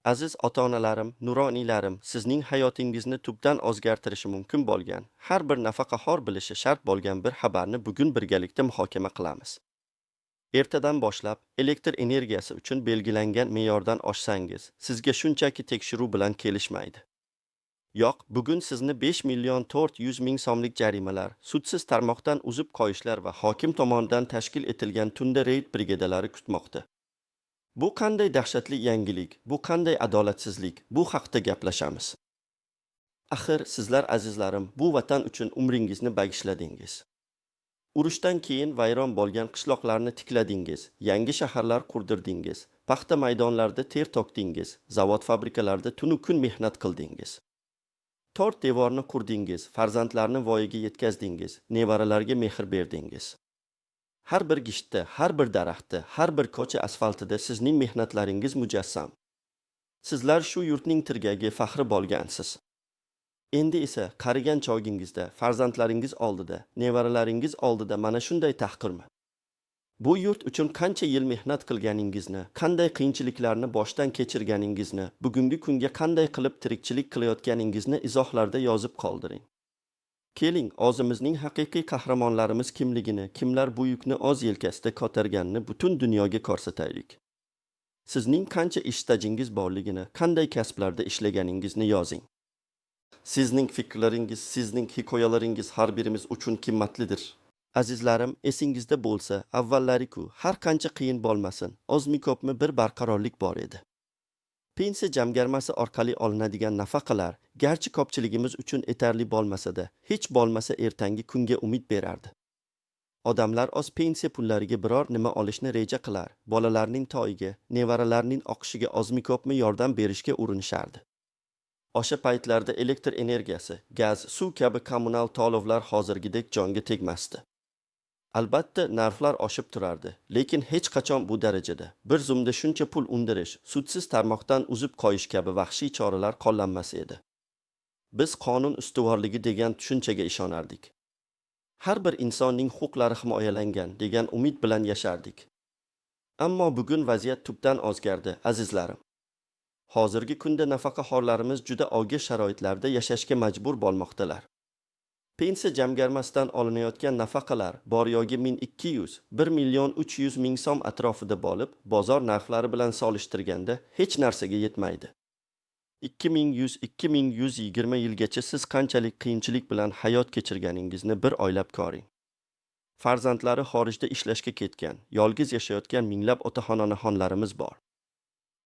Aziz ota-onalarim, nuroniylarim, sizning hayotingizni tubdan o'zgartirishi mumkin bo'lgan, har bir nafaqaxo'r bilishi shart bo'lgan bir xabarni bugun birgalikda muhokama qilamiz. Ertadan boshlab elektr energiyasi uchun belgilangan me'yordan oshsangiz, sizga shunchaki tekshiruv bilan kelishmaydi. Yo'q, bugun sizni 5 million 400 ming so'mlik jarimalar, sudsiz tarmoqdan uzib qo'yishlar va hokim tomonidan tashkil etilgan tunda reyd brigadalari kutmoqda. Bu qanday dahshatli yangilik, bu qanday adolatsizlik, bu haqda gaplashamiz. Axir sizlar, azizlarim, bu vatan uchun umringizni bag'ishladingiz. Urushdan keyin vayron bo'lgan qishloqlarni tikladingiz, yangi shaharlar qurdirdingiz, paxta maydonlarida ter to'kdingiz, zavod fabrikalarda tunu kun mehnat qildingiz. To'rt devorni qurdingiz, farzandlarni voyaga yetkazdingiz, nevaralarga mehr berdingiz. Har bir gishtda, har bir daraxtda, har bir ko'cha asfaltida sizning mehnatlaringiz mujassam. Sizlar shu yurtning tirgagi, faxri bo'lgansiz. Endi esa qarigan chog'ingizda farzandlaringiz oldida, nevaralaringiz oldida mana shunday tahqirmi? Bu yurt uchun qancha yil mehnat qilganingizni, qanday qiyinchiliklarni boshdan kechirganingizni, bugungi kunga qanday qilib tirikchilik qilayotganingizni izohlarda yozib qoldiring. Keling, o'zimizning haqiqiy qahramonlarimiz kimligini, kimlar bu yukni o'z yelkasida ko'targanini butun dunyoga ko'rsataylik. Sizning qancha ish stajingiz borligini, qanday kasblarda ishlaganingizni yozing. Sizning fikrlaringiz, sizning hikoyalaringiz har birimiz uchun qimmatlidir. Azizlarim, esingizda bo'lsa, avvallari-ku har qancha qiyin bo'lmasin, ozmi ko'pmi bir barqarorlik bor edi. Pensiya jamg'armasi orqali olinadigan nafaqalar garchi ko'pchiligimiz uchun yetarli bo'lmasa-da, hech bo'lmasa ertangi kunga umid berardi. Odamlar o'z pensiya pullariga biror nima olishni reja qilar, bolalarning to'yiga, nevaralarning o'qishiga ozmi ko'pmi yordam berishga urinishardi. O'sha paytlarda elektr energiyasi, gaz, suv kabi kommunal to'lovlar hozirgidek jonga tegmasdi. Albatta, narxlar oshib turardi, lekin hech qachon bu darajada bir zumda shuncha pul undirish, sudsiz tarmoqdan uzib qo'yish kabi vahshiy choralar qo'llanmas edi. Biz qonun ustuvorligi degan tushunchaga ishonardik. Har bir insonning huquqlari himoyalangan degan umid bilan yashardik. Ammo bugun vaziyat tubdan o'zgardi, azizlarim. Hozirgi kunda nafaqaxo'rlarimiz juda og'ir sharoitlarda yashashga majbur bo'lmoqdalar. Pensiya jamg'armasidan olinayotgan nafaqalar bor yo'g'i 1200, 1 million 300 ming so'm atrofida bo'lib, bozor narxlari bilan solishtirganda hech narsaga yetmaydi. 2100-2120 yilgacha siz qanchalik qiyinchilik bilan hayot kechirganingizni bir o'ylab ko'ring. Farzandlari xorijda ishlashga ketgan, yolg'iz yashayotgan minglab otaxon-onaxonlarimiz bor.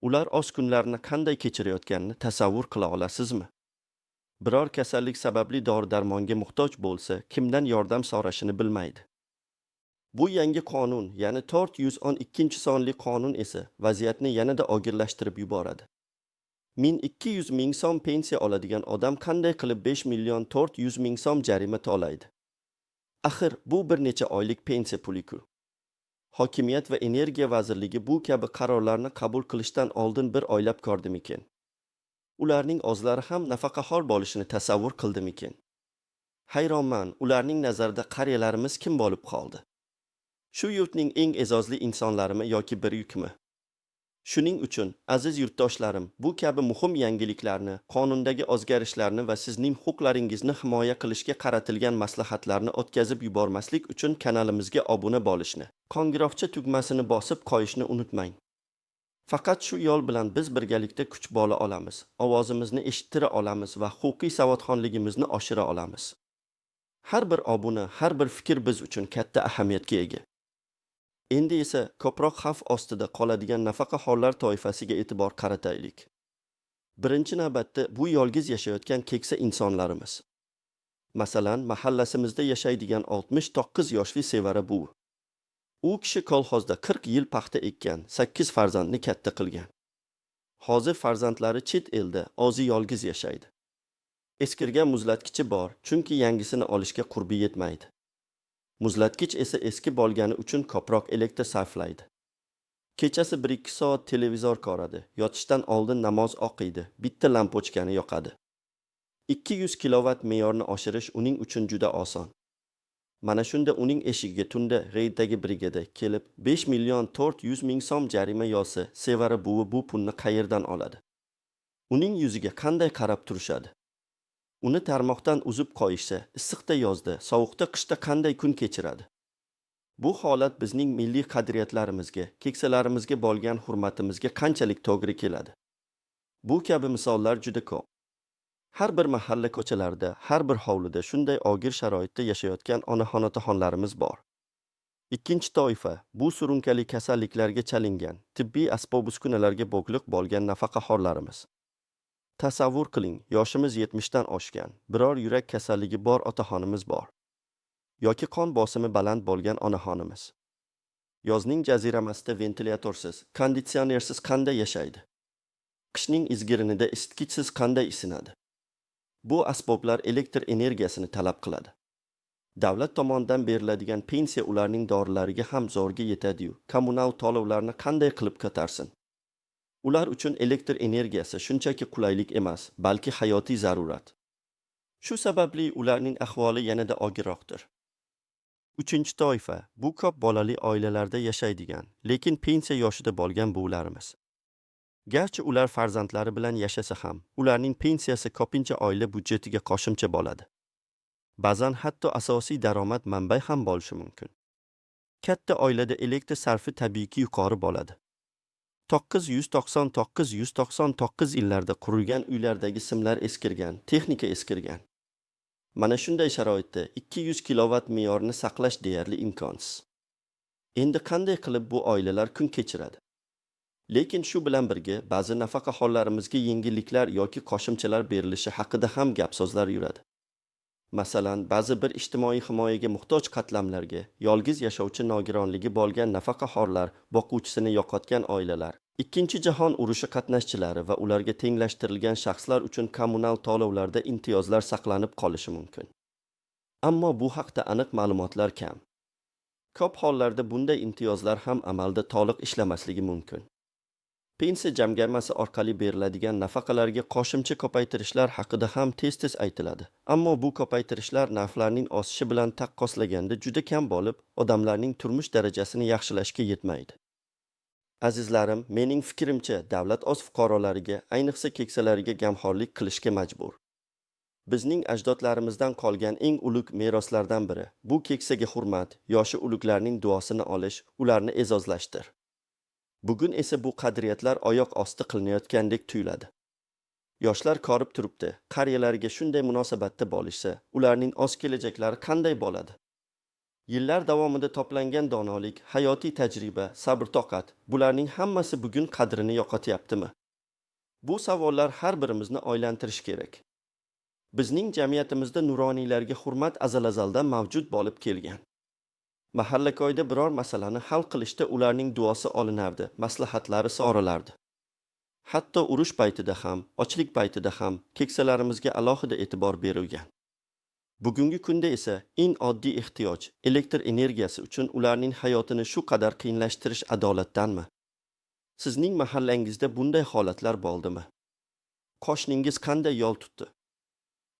Ular o'z kunlarini qanday kechirayotganini tasavvur qila olasizmi? Biror kasallik sababli dori-darmonga muhtoj bo'lsa, kimdan yordam so'rashini bilmaydi. Bu yangi qonun, ya'ni 412-sonli qonun esa vaziyatni yanada og'irlashtirib yuboradi. 1200 ming so'm pensiya oladigan odam qanday qilib 5 million 400 ming so'm jarima to'laydi? Axir bu bir necha oylik pensiya puli-ku. Hokimiyat va Energiya vazirligi bu kabi qarorlarni qabul qilishdan oldin bir o'ylab ko'rdimikin? Ularning o'zlari ham nafaqaxo'r bo'lishini tasavvur qildimikin? Hayronman, ularning nazarida qariyalarimiz kim bo'lib qoldi? Shu yurtning eng e'zozli insonlarimi yoki bir yukmi? Shuning uchun, aziz yurtdoshlarim, bu kabi muhim yangiliklarni, qonundagi o'zgarishlarni va sizning huquqlaringizni himoya qilishga qaratilgan maslahatlarni o'tkazib yubormaslik uchun kanalimizga obuna bo'lishni, qo'ng'iroqcha tugmasini bosib qo'yishni unutmang. Faqat shu yo'l bilan biz birgalikda kuch bo'la olamiz, ovozimizni eshittira olamiz va huquqiy savodxonligimizni oshira olamiz. Har bir obuna, har bir fikr biz uchun katta ahamiyatga ega. Endi esa ko'proq xavf ostida qoladigan nafaqaxo'rlar toifasiga e'tibor qarataylik. Birinchi navbatda bu yolg'iz yashayotgan keksa insonlarimiz. Masalan, mahallasimizda yashaydigan 69 yoshli Sevara buvi. U kishi kolxozda 40 yil paxta ekkan, 8 farzandni katta qilgan. Hozir farzandlari chet elda, o'zi yolg'iz yashaydi. Eskirgan muzlatgichi bor, chunki yangisini olishga qurbi yetmaydi. Muzlatgich esa eski bo'lgani uchun ko'proq elektr sarflaydi. Kechasi 1-2 soat televizor ko'radi, yotishdan oldin namoz o'qiydi, bitta lampochkani yoqadi. 200 kilovat me'yorni oshirish uning uchun juda oson. Mana shunda uning eshigiga tunda reyddagi brigada kelib 5 million 400 ming so'm jarima yozsa, Sevara buvi bu pulni qayerdan oladi? Uning yuziga qanday qarab turishadi? Uni tarmoqdan uzib qo'yishsa, issiqda yozda, sovuqda qishda qanday kun kechiradi? Bu holat bizning milliy qadriyatlarimizga, keksalarimizga bo'lgan hurmatimizga qanchalik to'g'ri keladi? Bu kabi misollar juda ko'p. Har bir mahalla ko'chalarida, har bir hovlida shunday og'ir sharoitda yashayotgan onaxon-otaxonlarimiz bor. Ikkinchi toifa bu surunkali kasalliklarga chalingan, tibbiy asbob-uskunalarga bog'liq bo'lgan nafaqaxorlarimiz. Tasavvur qiling, yoshimiz 70 dan oshgan, biror yurak kasalligi bor otaxonimiz bor. Yoki qon bosimi baland bo'lgan onaxonimiz. Yozning jaziramasida ventilyatorsiz, konditsionersiz qanday yashaydi? Qishning izgirinida isitgichsiz qanday isinadi? Bu asboblar elektr energiyasini talab qiladi. Davlat tomonidan beriladigan pensiya ularning dorilariga ham zo'rga yetadi-yu, kommunal to'lovlarni qanday qilib ko'tarsin? Ular uchun elektr energiyasi shunchaki qulaylik emas, balki hayotiy zarurat. Shu sababli ularning ahvoli yanada og'irroqdir. Uchinchi toifa bu ko'p bolali oilalarda yashaydigan, lekin pensiya yoshida bo'lgan buvilarimiz. Garchi ular farzandlari bilan yashasa ham, ularning pensiyasi ko'pincha oila byudjetiga qo'shimcha bo'ladi. Ba'zan hatto asosiy daromad manbai ham bo'lishi mumkin. Katta oilada elektr sarfi tabiiyki yuqori bo'ladi. 999 yillarda qurilgan uylardagi simlar eskirgan, texnika eskirgan. Mana shunday sharoitda 200 kilovat me'yorini saqlash deyarli imkonsiz. Endi qanday qilib bu oilalar kun kechiradi? Lekin shu bilan birga ba'zi nafaqaxorlarimizga yengilliklar yoki qo'shimchalar berilishi haqida ham gap-so'zlar yuradi. Masalan, ba'zi bir ijtimoiy himoyaga muhtoj qatlamlarga, yolg'iz yashovchi nogironligi bo'lgan nafaqaxorlar, boquvchisini yo'qotgan oilalar, Ikkinchi jahon urushi qatnashchilari va ularga tenglashtirilgan shaxslar uchun kommunal to'lovlarda imtiyozlar saqlanib qolishi mumkin. Ammo bu haqda aniq ma'lumotlar kam. Ko'p hollarda bunday imtiyozlar ham amalda to'liq ishlamasligi mumkin. Pensiya jamg'armasi orqali beriladigan nafaqalarga qo'shimcha ko'paytirishlar haqida ham tez-tez aytiladi. Ammo bu ko'paytirishlar narxlarning oshishi bilan taqqoslaganda juda kam bo'lib, odamlarning turmush darajasini yaxshilashga yetmaydi. Azizlarim, mening fikrimcha, davlat o'z fuqarolariga, ayniqsa keksalariga gamxo'rlik qilishga majbur. Bizning ajdodlarimizdan qolgan eng ulug' meroslardan biri bu keksaga hurmat, yoshi ulug'larning duosini olish, ularni e'zozlashdir. Bugun esa bu qadriyatlar oyoq osti qilinayotgandek tuyuladi. Yoshlar ko'rib turibdi, qariyalarga shunday munosabatda bo'lishsa, ularning o'z kelajaklari qanday bo'ladi? Yillar davomida to'plangan donolik, hayotiy tajriba, sabr-toqat bularning hammasi bugun qadrini yo'qotyaptimi? Bu savollar har birimizni o'ylantirishi kerak. Bizning jamiyatimizda nuroniylarga hurmat azal-azaldan mavjud bo'lib kelgan. Mahallakoyda biror masalani hal qilishda ularning duosi olinardi, maslahatlari so'ralardi. Hatto urush paytida ham, ochlik paytida ham keksalarimizga alohida e'tibor berilgan. Bugungi kunda esa eng oddiy ehtiyoj elektr energiyasi uchun ularning hayotini shu qadar qiyinlashtirish adolatdanmi? Sizning mahallangizda bunday holatlar bo'ldimi? Qo'shningiz qanday yo'l tutdi?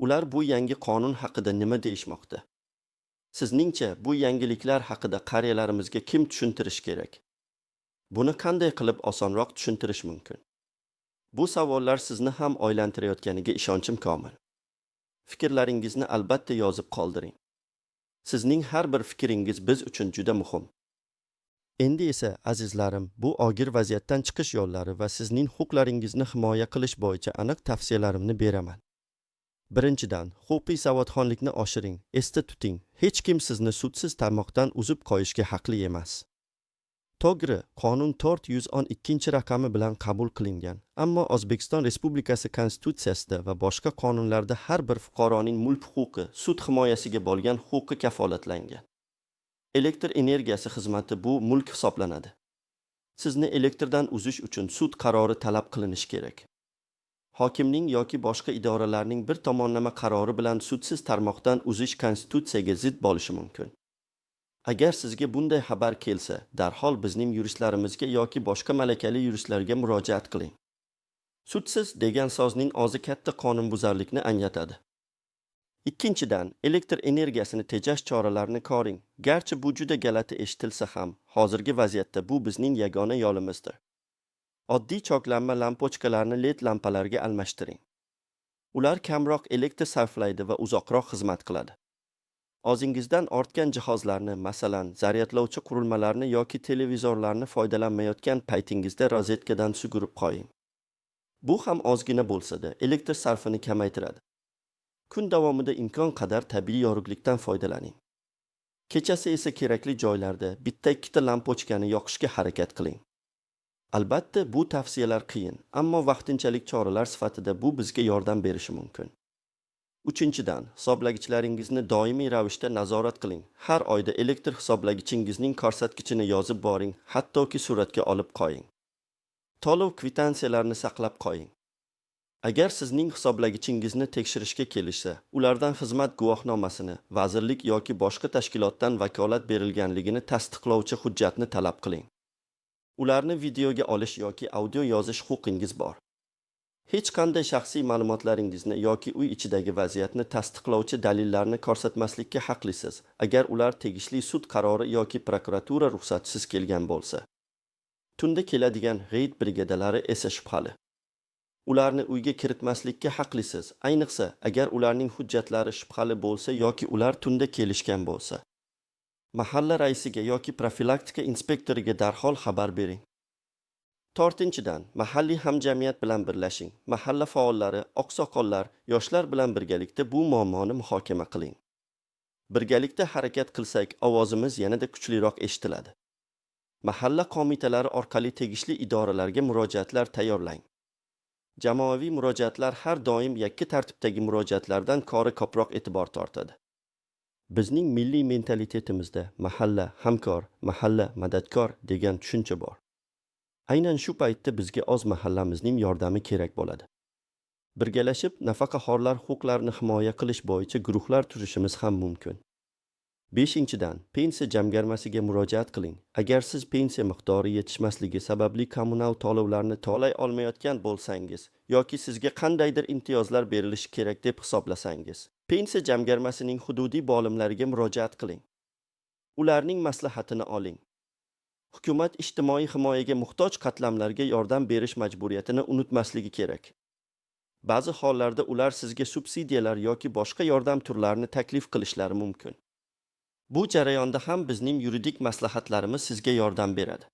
Ular bu yangi qonun haqida nima deyishmoqda? Sizningcha bu yangiliklar haqida qariyalarimizga kim tushuntirish kerak? Buni qanday qilib osonroq tushuntirish mumkin? Bu savollar sizni ham o'ylantirayotganiga ishonchim komil. Fikrlaringizni albatta yozib qoldiring. Sizning har bir fikringiz biz uchun juda muhim. Endi esa, azizlarim, bu og'ir vaziyatdan chiqish yo'llari va sizning huquqlaringizni himoya qilish bo'yicha aniq tavsiyalarimni beraman. Birinchidan, huquqiy savodxonlikni oshiring. Esda tuting, hech kim sizni sudsiz tarmoqdan uzib qo'yishga haqli emas. To'g'ri, qonun 412-raqami bilan qabul qilingan, ammo O'zbekiston Respublikasi Konstitutsiyasida va boshqa qonunlarda har bir fuqaroning mulk huquqi, sud himoyasiga bo'lgan huquqi kafolatlangan. Elektr energiyasi xizmati bu mulk hisoblanadi. Sizni elektrdan uzish uchun sud qarori talab qilinishi kerak. Hokimning yoki boshqa idoralarning bir tomonlama qarori bilan sudsiz tarmoqdan uzish konstitutsiyaga zid bo'lishi mumkin. Agar sizga bunday xabar kelsa, darhol bizning yuristlarimizga yoki boshqa malakali yuristlarga murojaat qiling. Sudsiz degan so'zning o'zi katta qonunbuzarlikni anglatadi. Ikkinchidan, elektr energiyasini tejash choralarini ko'ring. Garchi bu juda g'alati eshitilsa ham, hozirgi vaziyatda bu bizning yagona yo'limizdir. Oddiy choklanma lampochkalarni LED lampalarga almashtiring. Ular kamroq elektr sarflaydi va uzoqroq xizmat qiladi. O'zingizdan ortgan jihozlarni, masalan, zaryadlovchi qurilmalarni yoki televizorlarni foydalanmayotgan paytingizda rozetkadan sug'urib qo'ying. Bu ham ozgina bo'lsa-da, elektr sarfini kamaytiradi. Kun davomida imkon qadar tabiiy yorug'likdan foydalaning. Kechasi esa kerakli joylarda bitta-ikkita lampochkani yoqishga harakat qiling. Albatta, bu tavsiyalar qiyin, ammo vaqtinchalik choralar sifatida bu bizga yordam berishi mumkin. Uchinchidan, hisoblagichlaringizni doimiy ravishda nazorat qiling. Har oyda elektr hisoblagichingizning ko'rsatkichini yozib boring, hattoki suratga olib qo'ying. To'lov kvitansiyalarni saqlab qo'ying. Agar sizning hisoblagichingizni tekshirishga kelishsa, ulardan xizmat guvohnomasini, vazirlik yoki boshqa tashkilotdan vakolat berilganligini tasdiqlovchi hujjatni talab qiling. Ularni videoga olish yoki audio yozish huquqingiz bor. Hech qanday shaxsiy ma'lumotlaringizni yoki uy ichidagi vaziyatni tasdiqlovchi dalillarni ko'rsatmaslikka haqlisiz, agar ular tegishli sud qarori yoki prokuratura ruxsatisiz kelgan bo'lsa. Tunda keladigan reyd brigadalari esa shubhali. Ularni uyga kiritmaslikka haqlisiz, ayniqsa agar ularning hujjatlari shubhali bo'lsa yoki ular tunda kelishgan bo'lsa. Mahalla raisiga yoki profilaktika inspektoriga darhol xabar bering. To'rtinchidan, mahalliy hamjamiyat bilan birlashing. Mahalla faollari, oqsoqollar, yoshlar bilan birgalikda bu muammoni muhokama qiling. Birgalikda harakat qilsak, ovozimiz yanada kuchliroq eshitiladi. Mahalla qo'mitalari orqali tegishli idoralarga murojaatlar tayyorlang. Jamoaviy murojaatlar har doim yakka tartibdagi murojaatlardan ko'ra ko'proq e'tibor tortadi. Bizning milliy mentalitetimizda mahalla hamkor, mahalla madadkor degan tushuncha bor. Aynan shu paytda bizga o'z mahallamizning yordami kerak bo'ladi. Birgalashib nafaqaxo'rlar huquqlarini himoya qilish bo'yicha guruhlar tuzishimiz ham mumkin. Beshinchidan, pensiya jamg'armasiga murojaat qiling. Agar siz pensiya miqdori yetishmasligi sababli kommunal to'lovlarni to'lay olmayotgan bo'lsangiz yoki sizga qandaydir imtiyozlar berilishi kerak deb hisoblasangiz, pensiya jamg'armasining hududiy bo'limlariga murojaat qiling. Ularning maslahatini oling. Hukumat ijtimoiy himoyaga muhtoj qatlamlarga yordam berish majburiyatini unutmasligi kerak. Ba'zi hollarda ular sizga subsidiyalar yoki boshqa yordam turlarini taklif qilishlari mumkin. Bu jarayonda ham bizning yuridik maslahatlarimiz sizga yordam beradi.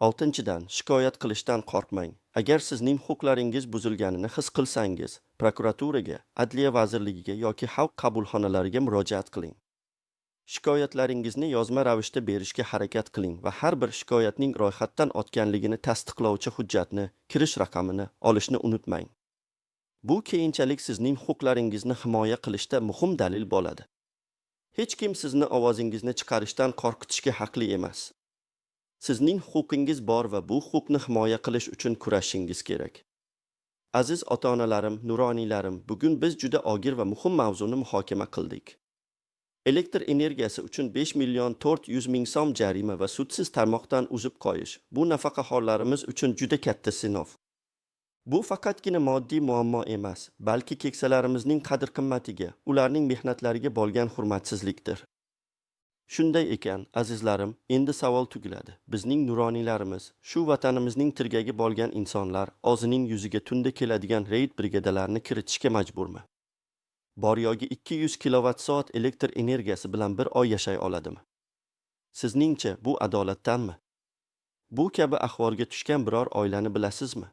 Oltinchidan, shikoyat qilishdan qo'rqmang. Agar sizning huquqlaringiz buzilganini his qilsangiz, prokuraturaga, Adliya vazirligiga yoki xalq qabulxonalariga murojaat qiling. Shikoyatlaringizni yozma ravishda berishga harakat qiling va har bir shikoyatning ro'yxatdan o'tganligini tasdiqlovchi hujjatni, kirish raqamini olishni unutmang. Bu keyinchalik sizning huquqlaringizni himoya qilishda muhim dalil bo'ladi. Hech kim sizni ovozingizni chiqarishdan qo'rqitishga haqli emas. Sizning huquqingiz bor va bu huquqni himoya qilish uchun kurashishingiz kerak. Aziz ota-onalarim, nuroniylarim, bugun biz juda og'ir va muhim mavzuni muhokama qildik. Elektr energiyasi uchun 5 million 400 ming so'm jarima va sudsiz tarmoqdan uzib qo'yish bu nafaqaxo'rlarimiz uchun juda katta sinov. Bu faqatgina moddiy muammo emas, balki keksalarimizning qadr-qimmatiga, ularning mehnatlariga bo'lgan hurmatsizlikdir. Shunday ekan, azizlarim, endi savol tugiladi. Bizning nuroniylarimiz, shu vatanimizning tirgagi bo'lgan insonlar o'zining yuziga tunda keladigan reyd brigadalarini kiritishga majburmi? Bor yo'g'i 200 kilovat soat elektr energiyasi bilan bir oy yashay oladimi? Sizningcha bu adolatdanmi? Bu kabi ahvolga tushgan biror oilani bilasizmi?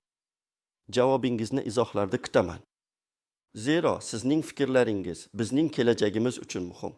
Javobingizni izohlarda kutaman. Zero sizning fikrlaringiz bizning kelajagimiz uchun muhim.